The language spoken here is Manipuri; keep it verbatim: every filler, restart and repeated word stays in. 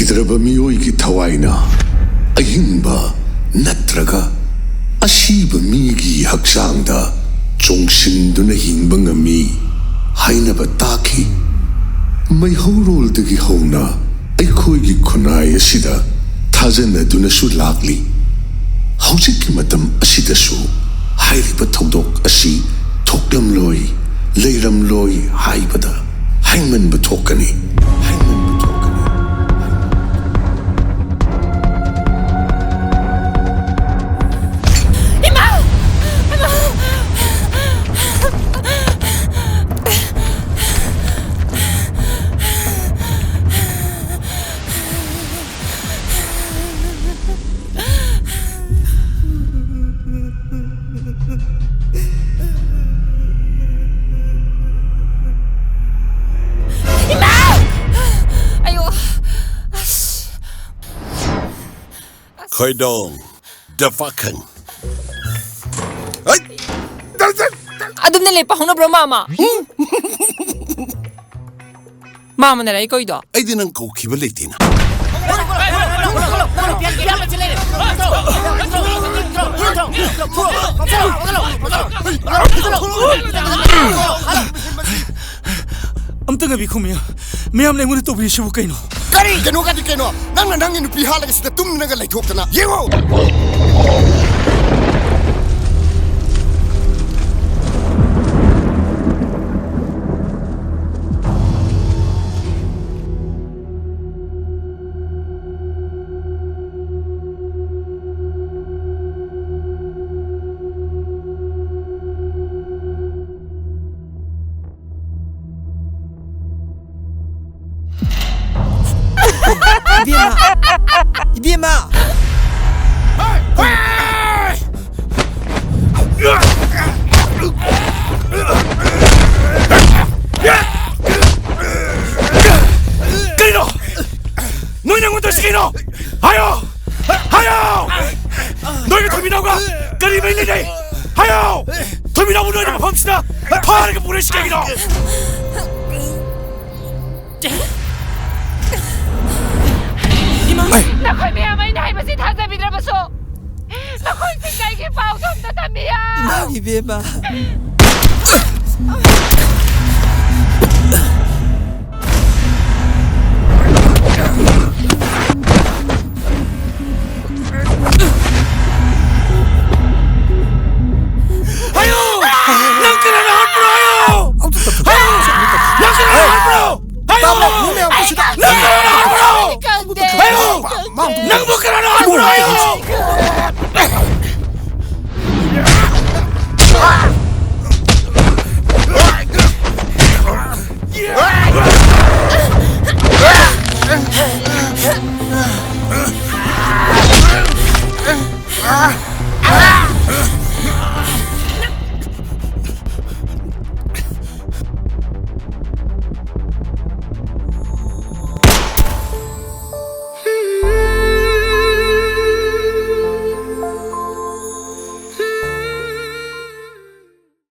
ꯁꯤꯗ꯭ꯔꯕ ꯃꯤꯑꯣꯏꯒꯤ ꯊꯋꯥꯏꯅ ꯑꯍꯤꯡꯕ ꯅꯠꯇ꯭ꯔꯒ ꯑꯁꯤꯕ ꯃꯤꯒꯤ ꯍꯛꯆꯥꯡꯗ ꯆꯣꯡꯁꯤꯟꯗꯨꯅ ꯍꯤꯡꯕ ꯉꯝꯃꯤ ꯍꯥꯏꯅꯕ ꯇꯥꯈꯤ꯫ ꯃꯩꯍꯧꯔꯣꯜꯗꯒꯤ ꯍꯧꯅ ꯑꯩꯈꯣꯏꯒꯤ ꯈꯨꯟꯅꯥꯏ ꯑꯁꯤꯗ ꯊꯥꯖꯅꯗꯨꯅꯁꯨ ꯂꯥꯛꯂꯤ꯫ ꯍꯧꯖꯤꯛꯀꯤ ꯃꯇꯝ ꯑꯁꯤꯗꯁꯨ ꯍꯥꯏꯔꯤꯕ ꯊꯧꯗꯣꯛ ꯑꯁꯤ ꯊꯣꯛꯂꯝꯂꯣꯏ, ꯂꯩꯔꯝꯂꯣꯏ ꯍꯥꯏꯕꯗ ꯍꯥꯏꯃꯟꯕ ꯊꯣꯛꯀꯅꯤ, ꯍꯥꯏꯃꯟꯕ ꯊꯣꯛꯀꯅꯤ꯫ ꯏꯃꯥ! ꯑꯌꯣ! ꯑꯁ! ꯈꯣꯏꯗꯣꯡ, ꯗꯐꯥꯈꯪ꯫ ꯑꯩ! ꯑꯗꯨꯝꯅ ꯂꯦꯞꯄ ꯍꯧꯅꯕ꯭ꯔꯣ, ꯃꯥꯃ? ꯃꯥꯃꯅꯔ ꯑꯩ ꯀꯧꯏꯗꯣ? ꯑꯩꯗꯤ ꯅꯪ ꯀꯧꯈꯤꯕ ꯂꯩꯇꯦꯅ꯫ ꯑꯝꯇ ꯉꯥꯏꯕꯤꯈꯣ, ꯃꯌꯥꯝ꯫ ꯃꯌꯥꯝꯅ ꯑꯩꯉꯣꯟꯗ ꯇꯧꯕꯤꯔꯤꯁꯤꯕꯨ ꯀꯩꯅꯣ? ꯀꯔꯤ ꯀꯩꯅꯣ ꯀꯗꯤ ꯀꯩꯅꯣ? ꯅꯪꯅ ꯅꯪꯒꯤ ꯅꯨꯄꯤ ꯍꯥꯠꯂꯒ ꯁꯤꯗ ꯇꯨꯝꯗꯅꯒ ꯂꯩꯊꯣꯛꯇꯅ꯫ ꯌꯦꯡꯉꯣ! ꯏꯕꯦꯝꯃ! ꯏꯕꯦꯝꯃ! ꯀꯩꯅꯣ? ꯅꯣꯏꯅ ꯑꯩꯉꯣꯟꯗ ꯁꯤ ꯀꯩꯅꯣ? ꯍꯥꯏꯌꯣ! ꯍꯥꯏꯌꯣ! ꯅꯣꯏꯒ ꯊꯣꯏꯕꯤꯅꯥꯎꯒ ꯀꯔꯤ ꯃꯔꯤ ꯂꯩꯅꯩ? ꯍꯥꯏꯌꯣ! ꯊꯣꯏꯕꯤꯅꯥꯎꯕꯨ ꯅꯣꯏꯅ ꯃꯐꯝꯁꯤꯗ ꯐꯥꯔꯒ ꯄꯨꯔꯛꯏꯁꯤ ꯀꯩꯒꯤꯅꯣ? ꯑꯩꯈꯣꯏ ꯃꯌꯥꯝ ꯑꯩꯅ ꯍꯥꯏꯕꯁꯤ ꯊꯥꯖꯕꯤꯗ꯭ꯔꯕꯁꯨ, ꯅꯈꯣꯏꯁꯤꯡ ꯑꯩꯒꯤ ꯄꯥꯎꯗꯣ ꯑꯝꯇ ꯇꯝꯕꯤꯌꯨ꯫ ꯏꯃꯥ ꯏꯕꯦꯝꯃ꯫ ꯍꯥꯏꯌꯣ! ꯅꯪ ꯀꯅꯥꯅ ꯍꯥꯠꯄꯅꯣ ꯍꯥꯏꯌꯣ! ꯍꯥꯏꯌꯣ! ꯅꯪ ꯀꯅꯥꯅ ꯍꯥꯠꯄꯅꯣ? ꯍꯥꯏꯌꯣ! ꯇꯥꯃꯣ, ꯃꯤ ꯃꯌꯥꯝ ꯄꯨꯟꯁꯤꯗ ꯅꯪ ꯀꯅꯥꯅ ꯍꯥꯠꯄꯅꯣ? ꯀꯟꯗꯦ꯫ ꯍꯥꯏꯌꯣ! ꯅꯪꯕꯨ ꯀꯅꯥꯅ ꯍꯥꯠꯄꯅꯣ ꯍꯥꯏꯌꯣ!